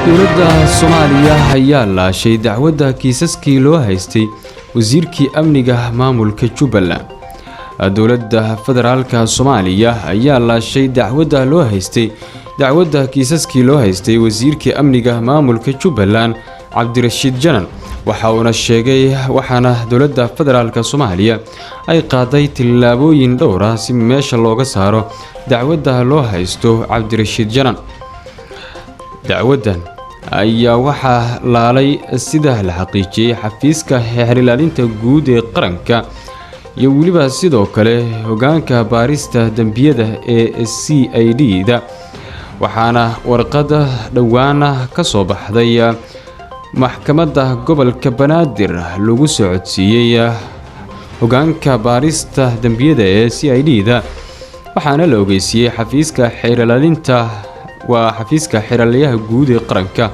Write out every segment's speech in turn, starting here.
Dowladda Soomaaliya ayaa laashay dacwadda kiisaskii loo haystay wasiirkii amniga maamulka Jubbaland. Dowladda Federaalka Soomaaliya ayaa laashay dacwadda loo haystay dacwadda kiisaskii loo haystay wasiirkii amniga maamulka Jubbaland, Cabdirashiid Janan. Waxa uuna sheegay, waxaana dowladda Federaalka Soomaaliya ay qaaday tillaabooyin dhowr ah si meesha looga saaro dacwadda loo haysto Cabdirashiid Janan. Dacwaddan ayaa waxaa laalay, sida la xaqiijiyey, xafiiska xeer ilaalinta guud ee qaranka iyo weliba sidoo kale hogaanka baarista dembiyada ee CID da, waxaana warqada dhowaana ka soo baxday maxkamadda gobolka Banaadir lagu soo codsiiyey hogaanka baarista dembiyada ee CID da, waxaana la ogeysiiyey xafiiska xeer ilaalinta, waa xafiiska xeeralyaha guud ee qaranka.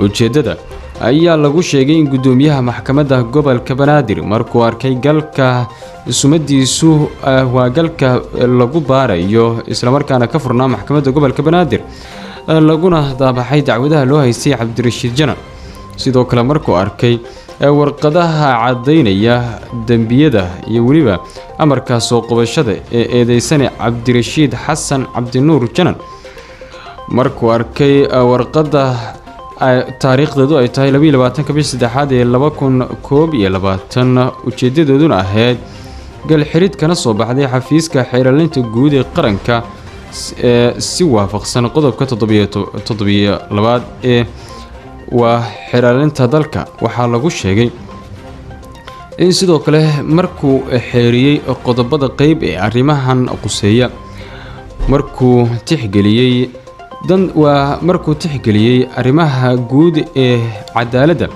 Ujeeddada ayaa lagu sheegay in guddoomiyaha maxkamadda gobolka Banaadir markuu arkay galka sumadiisu, waa galka lagu baarayo islamarkaana ka furnaa maxkamadda gobolka Banaadir, laguna daabaxay dacwadaha loo haystay Cabdirashiid Janan, sidoo kale markuu arkay warqadaha caddaynaya dembiyada iyo weliba amarka soo qabashada ee eedeysane Cabdirashiid Xasan Cabdinuur Janan, markuu arkay warqadda taariikhdeedu ay tahay 22-ka bish saddexaad ee 2021, ujeedadooduna ahayd galxirid kana soo baxday xafiiska xeeraalinta guud ee qaranka ee si waafaqsan qodobka 72aad ee waa xeeraalinta dalka. Waxaa lagu sheegay in sidoo kale markuu xeeriyey qodobada qeyb ee arrimahan quseeya, markuu tixgeliyey dan, waa markuu tixgeliyey arrimaha guud ee cadaaladda,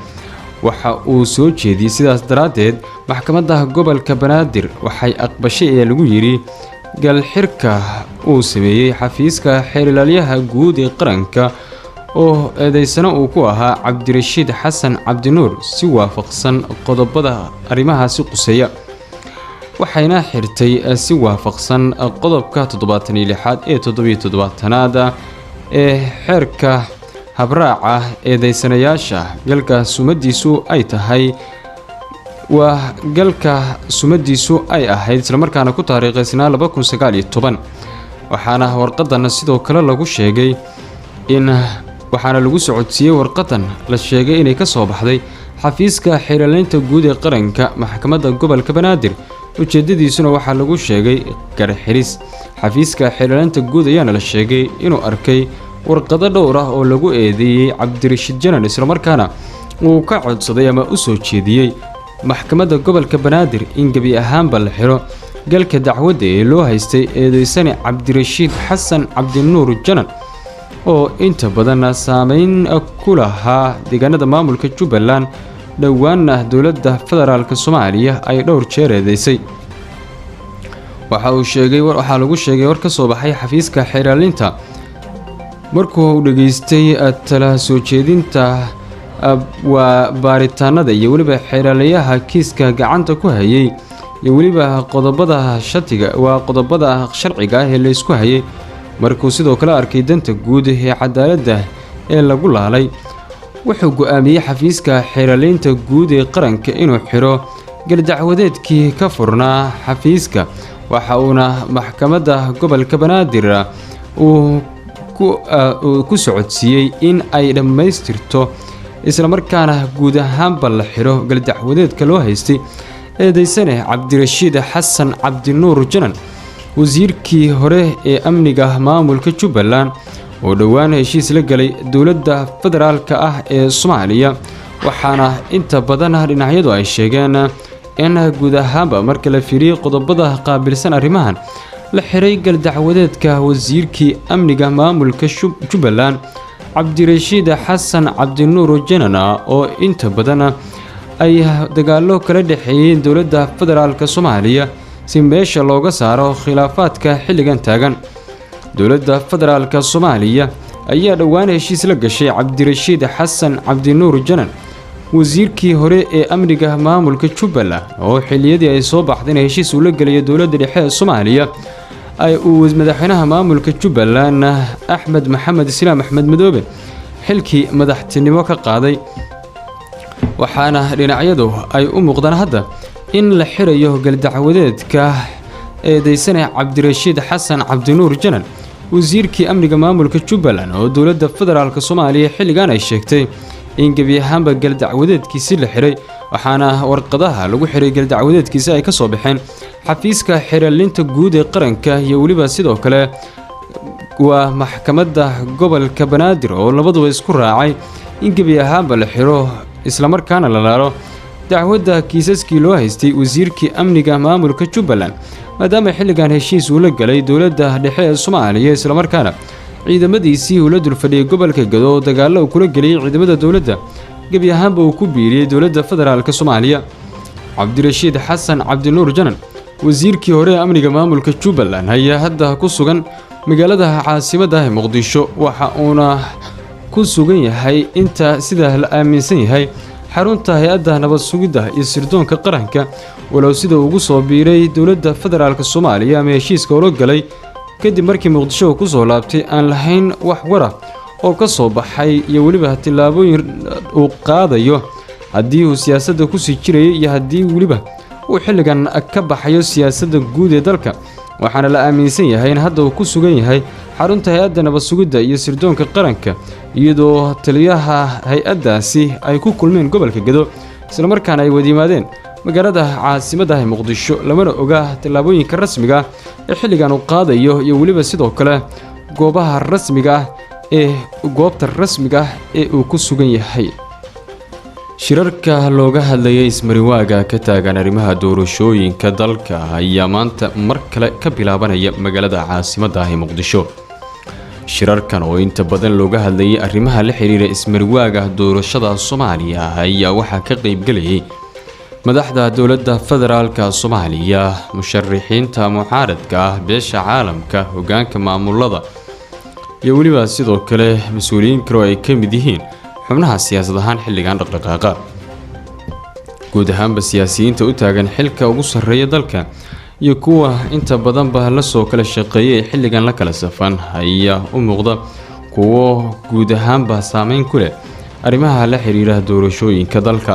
waxa uu soo jeediyey. Sidaas daraaddeed, maxkamadda gobolka Banaadir waxay aqbashay, ayaa lagu yidhi, galxirka uu sameeyey xafiiska xeer ilaalyaha guud ee qaranka oo eedeysano uu ku ahaa Cabdirashiid Xasan Cabdinuur si waafaqsan qodobada arrimahaasi quseeya, waxayna xirtay si waafaqsan qodobka 76aad ee 77aad ee xeerka habraaca eedeysanayaasha galka sumadiisu ay tahay, waa galka sumadiisu ay ahayd islamarkaana ku taariikhaysnaa 2019. Waxaana warqadan sidoo kale lagu sheegay in waxaana lagu socodsiiyey warqadan la sheegay inay ka soo baxday xafiiska xeeraleynta guud ee qaranka maxkamadda gobolka Banaadir, ujeedadiisuna waxaa lagu sheegay garxiris. Xafiiska xeeraleynta guud ayaana la sheegay inuu arkay warqado dhowr ah oo lagu eedeeyey Cabdirashiid Janan, islamarkaana uu ka codsaday ama u soo jeediyey maxkamadda gobolka Banaadir in gebi ahaanba la xiro galka dacwadda ee loo haystay eedeysane Cabdirashiid Xasan Cabdinuur Janan, oo inta badan saameyn ku lahaa deegaanada maamulka Jubbaland, dhowaanna dowladda Federaalka Soomaaliya ay dhowr jeer eedeysay. Waxa uu sheegay, waxaa lagu sheegay war ka soo baxay xafiiska xeeraalinta, markuu uu dhageystay tala soo jeedinta, waa baaritaanada iyo weliba xeeraalayaha kiiska gacanta ku hayay iyo weliba qodobada shatiga, waa qodobada sharciga ah ee laysku hayay, markuu sidoo kale arkay danta guud ee cadaaladda ee lagu laalay, wuxuu go-aamiyey xafiiska xeeraaleynta guud ee qaranka inuu xiro galdacwadeedkii ka furnaa xafiiska, waxa uuna maxkamadda gobolka Banaadir uu ku socodsiiyey in ay dhammaystirto islamarkaana guud ahaanba la xiro galdacwadeedka loo haystay eedeysane Cabdirashiid Xasan Cabdinuur Janan, wasiirkii hore ee amniga maamulka Jubbaland oo dhowaan heshiis la galay dowladda federaalka ah ee Soomaaliya. Waxaana inta badan dhinacyadu ay sheegeen in guud ahaanba marka la fiiriyey qodobada qaabilsan arrimahan la xiray galdacwadeedka wasiirkii amniga maamulka Jubbaland, Cabdirashiid Xasan Cabdinuur Janan, oo inta badan ay dagaallo kala dhexeeyeen dowladda federaalka Soomaaliya, si meesha looga saaro khilaafaadka xilligan taagan. Dowladda Federaalka Soomaaliya ayaa dhowaan heshiis la gashay Cabdirashiid Xasan Cabdinuur Janan, wasiirkii hore ee amniga maamulka Jubbaland, oo xilliyadii ay soo baxdayna heshiis uu la gelayo dowladda dhexe ee Soomaaliya ay uu madaxweynaha maamulka Jubbaland, Axmed Maxamed Islaam, Axmed Madoobe, Xilkii madaxtinimo ka qaaday, waxaana dhinacyadu ay u muuqdaan hadda in la xirayo galdacwadeedka eedeysanaya Cabdirashiid Xasan Cabdinuur Janan, wasiirkii amniga maamulka Jubbaland, oo dowladda federaalk Soomaaliya xilligan ay sheegtay in gebi ahaanba galdacwadeedkiisi la xiray. Waxaana warqadaha lagu xiray galdacwadeedkiisi ay ka soo baxeen xafiiska xeerlaalinta guud ee qaranka iyo weliba sidoo kale waa maxkamadda gobolka Banaadir, oo labaduba isku raacay in gebi ahaanba la xiro islamarkaana la laalo dacwadda kiisaskii loo haystay wasiirkii amniga maamulka Jubbaland, maadaama xilligan heshiis uu la galay dowladda dhexe ee Soomaaliya, islamarkaana ciidamadiisii uu la dulfadhiyay gobolka Gado oo dagaallo uu kula geliyey ciidamada dowladda gebi ahaanba uu ku biiriyey dowladda federaalk Soomaaliya. Cabdirashiid Xasan Cabdinuur Janan, wasiirkii hore ee amniga maamulka Jubbaland, ayaa hadda ku sugan magaalada caasimadda ee Muqdisho. Waxa uuna ku sugan yahay, inta sida la aaminsan yahay, xarunta hay-adda nabad sugidda iyo sirdoonka qaranka, walow sida ugu soo biiray dowladda federaalk Soomaaliya ama heshiiska ula galay kadib markii Muqdisho uu kusoo laabtay aan lahayn wax wara oo ka soo baxay iyo weliba tillaabooyin uu qaadayo, haddii uu siyaasadda kusii jirayay iyo haddii weliba uu xilligan ka baxayo siyaasadda guud ee dalka. Waxaana la aaminsan yahay in hadda uu ku sugan yahay xarunta hay-adda nabad sugidda iyo sirdoonka qaranka, iyadoo taliyaha hay-addaasi ay ku kulmeen gobolka Gedo, islamarkaana ay wada yimaadeen magaalada caasimadda ee Muqdisho. Lamana oga tallaabooyinka rasmiga ah ee xilligan uu qaadayo iyo weliba sidoo kale goobaha rasmiga ah ee goobta rasmiga ah ee uu ku sugan yahay. Shirarka looga hadlayay ismarinwaaga ka taagan arrimaha doorashooyinka dalka ayaa maanta mar kale ka bilaabanaya magaalada caasimadda ah ee Muqdisho. Shirarkan oo inta badan looga hadlayay arrimaha la xiriira ismarinwaaga doorashada Soomaaliya ayaa waxaa ka qeybgelayay madaxda dowladda federaalka Soomaaliya, musharixiinta mucaaradka ah, beesha caalamka, hogaanka maamulada iyo weliba sidoo kale mas-uuliyiin kale oo ay ka mid yihiin xubnaha siyaasad ahaan xilligan dhaqdhaqaaqa. Guud ahaanba siyaasiyiinta u taagan xilka ugu sarreeya dalka iyo kuwa inta badanba lasoo kala shaqeeyay ee xilligan la kala safan ayaa u muuqda kuwo guud ahaanba saameyn ku leh arrimaha la xiriira doorashooyinka dalka.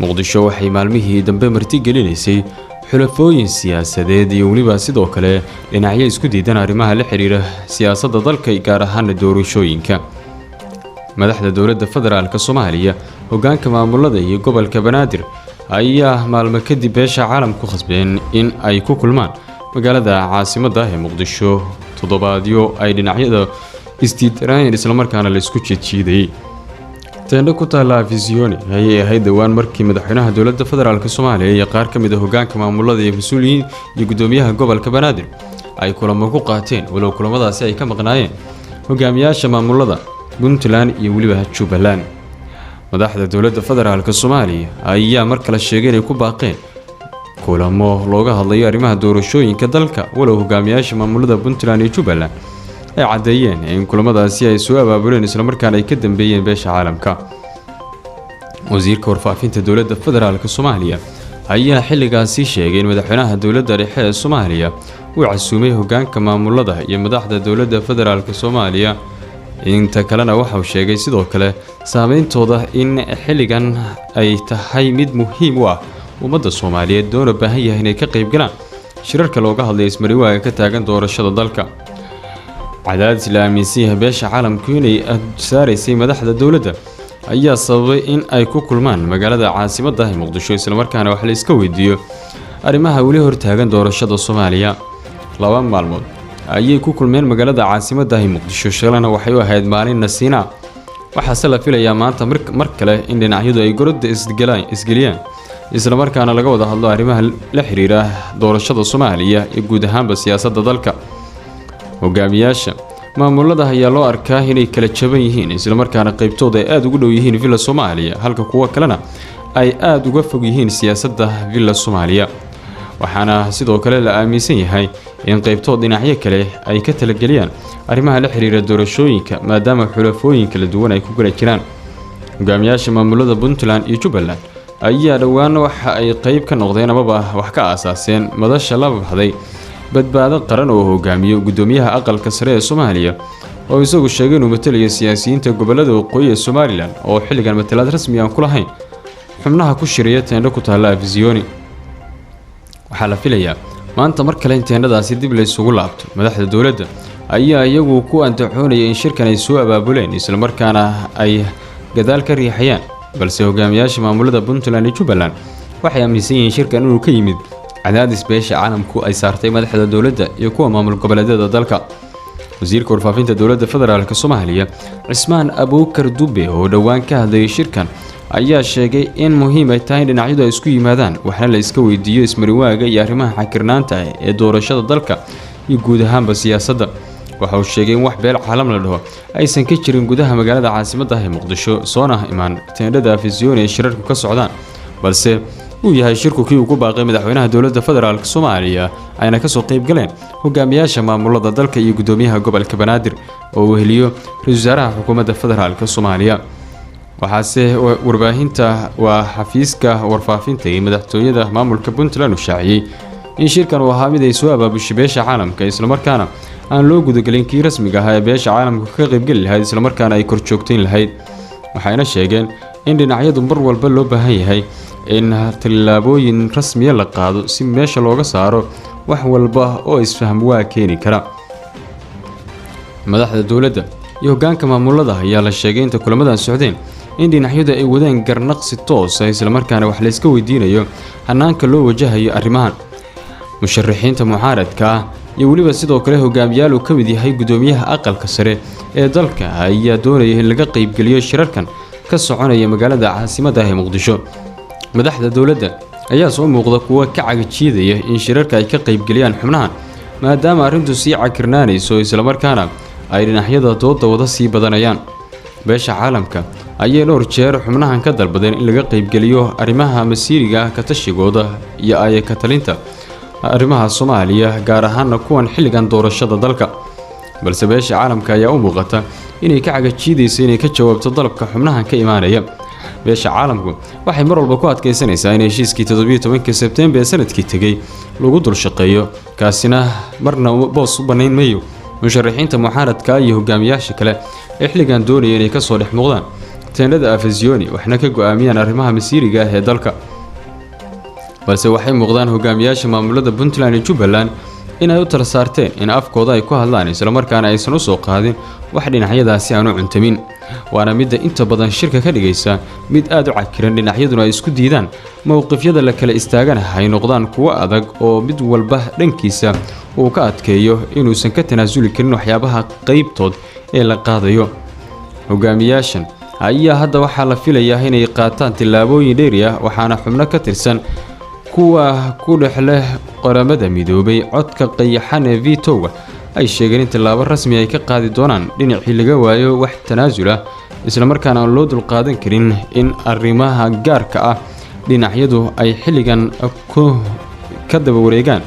Muqdisho waxay maalmihii dambe martigelinaysay xulafooyin siyaasadeed iyo weliba sidoo kale dhinacyo isku diidan arrimaha la xiriira siyaasadda dalka, gaar ahaana doorashooyinka. Madaxda dowladda federaalk Soomaaliya, hogaanka maamulada iyo gobolka Banaadir ayaa maalmo kadib beesha caalamku khasbeen in ay ku kulmaan magaalada caasimadda ee Muqdisho, toddobaadyo ay dhinacyada isdiidanayeen islamarkaana la isku jiidjiidayay. Teendho ku taalla Afisyooni ayay ahayd dhowaan markii madaxweynaha dowladda federaalk Soomaaliya iyo qaar ka mid a hogaanka maamulada iyo mas-uuliyiin iyo guddoomiyaha gobolka Banaadir ay kulamo ku qaateen, walow kulamadaasi ay ka maqnaayeen hogaamiyaasha maamulada Puntland iyo weliba Jubbaland. Madaxda dowladda federaalk Soomaaliya ayaa mar kale sheegay inay ku baaqeen kulamo looga hadlayo arrimaha doorashooyinka dalka, walow hogaamiyaasha maamulada Puntland iyo Jubbaland ay caddeeyeen in kulamadaasi ay soo abaabuleen islamarkaana ay ka dambeeyeen beesha caalamka. Wasiirka warfaafinta dowladda federaalk Soomaaliya ayaa xilligaasi sheegay in madaxweynaha dowladda dhexe ee Soomaaliya uu casuumay hogaanka maamulada iyo madaxda dowladda federaalk Soomaaliya. Inta kalena waxauu sheegay sidoo kale saameyntooda in xilligan ay tahay mid muhiim u ah ummadda Soomaaliyeed, doona baahan yahay inay ka qaybgalaan shirarka looga hadlaya ismariwaaga ka taagan doorashada dalka. Cadaadis la aaminsan yahay beesha caalamku inay saaraysay madaxda dowladda ayaa sababay in ay ku kulmaan magaalada caasimadda ah Muqdisho, islamarkaana wax la iska weydiiyo arrimaha weli hortaagan doorashada Soomaaliya. 2 maalmood ayay ku kulmeen magaalada caasimadda ah Muqdisho, shalana waxay u ahayd maalin nasiina. Waxaase la filayaa maanta mar kale in dhinacyadu ay gorodda isgeliyaan, islamarkaana laga wada hadlo arrimaha la xiriira doorashada Soomaaliya iyo guud ahaanba siyaasadda dalka. Hogaamiyaasha maamulada ayaa loo arkaa inay kala jaban yihiin, islamarkaana qaybtooda ay aada ugu dhow yihiin Villa Soomaaliya, halka kuwo kalena ay aada uga fog yihiin siyaasadda Villa Soomaaliya. Waxaana sidoo kale la aaminsan yahay in qaybtood dhinacyo kale ay ka talageliyaan arrimaha la xiriira doorashooyinka, maadaama xulafooyin kala duwan ay ku kala jiraan. Hogaamiyaasha maamulada Puntland iyo Jubbaland ayaa dhowaan waxa ay qeyb ka noqdeen amaba wax ka aasaaseen madasha la baxday Badbaado Qaran oo hogaamiyo guddoomiyaha aqalka sare ee Soomaaliya. oo isagu sheegay inuu matalayo siyaasiyiinta gobolada waqooyi ee Somalilan oo xilligan matalaad rasmi aan ku lahayn xubnaha ku shiraya teendho ku taalla Afisyooni. Waxaa la filayaa maanta mar kale in teendhadaasi dib la isugu laabto. Madaxda dowladda ayaa iyagu ku andacoonaya in shirkan ay soo abaabuleen, islamarkaana ay gadaal ka riixayaan, balse hogaamiyaasha maamulada Puntland iyo Jubbaland waxay aaminsan yihiin shirkan inuu ka yimid cadaadis beesha caalamku ay saartay madaxda dowladda iyo kuwa maamul goboleedyada dalka. Wasiirka warfaafinta dowladda federaalk Soomaaliya, Cismaan Abuukar Dube, oo dhowaan ka hadlayay shirkan, ayaa sheegay in muhiim ay tahay in dhinacyadu ay isku yimaadaan, waxna la iska weydiiyo ismarinwaaga iyo arrimaha xakirnaanta ah ee doorashada dalka iyo guud ahaanba siyaasadda. Waxa uu sheegay in wax beel caalam la dhaho aysan ka jirin gudaha magaalada caasimadda ah ee Muqdisho, soona imaan teendhada Afisyooni ay shirarku ka socdaan, balse uu yahay shirku kii uu ku baaqay madaxweynaha dowladda federaalk Soomaaliya, ayna kasoo qayb galeen hogaamiyaasha maamulada dalka iyo gudoomiyaha gobolka Banaadir oo uu heliyo ra-iisul wasaaraha xukuumadda federaalk Soomaaliya. Waxaase warbaahinta waa xafiiska warfaafinta iyo madaxtooyada maamulka Puntland uu shaaciyey in shirkan uu ahaa mid ay soo abaabushay beesha caalamka, islamarkaana aan loo gudagelin kii rasmiga ahaa ee beesha caalamka ka qaybgeli lahayd, islamarkaana ay korjoogtayn lahayd. Waxayna sheegeen in dhinacyadu mar walba loo baahan yahay in tallaabooyin rasmiya la qaado si meesha looga saaro wax walba oo isfaham waa keeni kara. Madaxda dowladda iyo hoggaanka maamulada ayaa la sheegay inta kulamadan socdeen in dhinacyadu ay wadeen garnaqsi toos ah, islamarkaana wax layska weydiinayo hanaanka loo wajahayo arrimahan. Musharaxiinta mucaaradka ah iyo weliba sidoo kale hogaamiyaal uu ka mid yahay gudoomiyaha aqalka sare ee dalka ayaa doonaya in laga qaybgeliyo shirarkan ka soconaya magaalada caasimadda ah ee Muqdisho. Madaxda dowladda ayaa soo muuqda kuwa ka cagajiidaya in shirarka ay ka qaybgeliyaan xubnahan, maadaama arrintu sii cakirnaanayso, islamarkaana ay dhinacyada dooda wada sii badanayaan. Beesha caalamka ayay dhowr jeer xubnahan ka dalbadeen in laga qaybgeliyo arrimaha masiiriga ah, ka tashigooda iyo ay ka talinta arrimaha Soomaaliya, gaar ahaana kuwan xilligan doorashada dalka, balse beesha caalamka ayaa u muuqata inay ka cagajiidayso inay ka jawaabto dalabka xubnahan ka imaanaya. Beesha caalamku waxay mar walba ku adkaysanaysaa in heshiiskii 17-kii Sebtembar ee sanadkii tegey lagu dul shaqeeyo, kaasina marna boos u bannayn mayo musharaxiinta mucaaradka iyo hogaamiyaasha kale ee xilligan doonaya inay kasoo dhex muuqdaan teendhada Afisyooni, waxna ka go-aamiyaan arrimaha masiiriga ah ee dalka. Balse waxay muuqdaan hogaamiyaasha maamulada Puntland iyo Jubbaland inay u tala saarteen in afkooda ay ku hadlaan, islamarkaana aysan usoo qaadin wax dhinacyadaasi aan u cuntamin, waana midda inta badan shirka ka dhigaysa mid aada u cakiran, dhinacyaduna ay isku diidaan mowqifyada la kala istaagana ay noqdaan kuwo adag oo mid walba dhankiisa uu ka adkeeyo inuusan ka tanaasuli karin waxyaabaha qeybtood ee la qaadayo. Hogaamiyaashan ayaa hadda waxaa la filayaa inay qaataan tillaabooyin dheeri ah, waxaana xubno ka tirsan kuwa ku dhex leh Qaramada Midoobay codka qayaxan ee veto-ga ay sheegeen in tillaabo rasmi ay ka qaadi doonaan dhinacii laga waayo wax tanaasul ah, islamarkaana aan loo dulqaadan karin in arrimaha gaarka ah dhinacyadu ay xilligan ku ka daba wareegaan,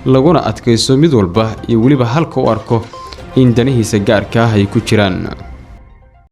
laguna adkaysto mid walba iyo weliba halka u arko in danihiisa gaarka ah ay ku jiraan.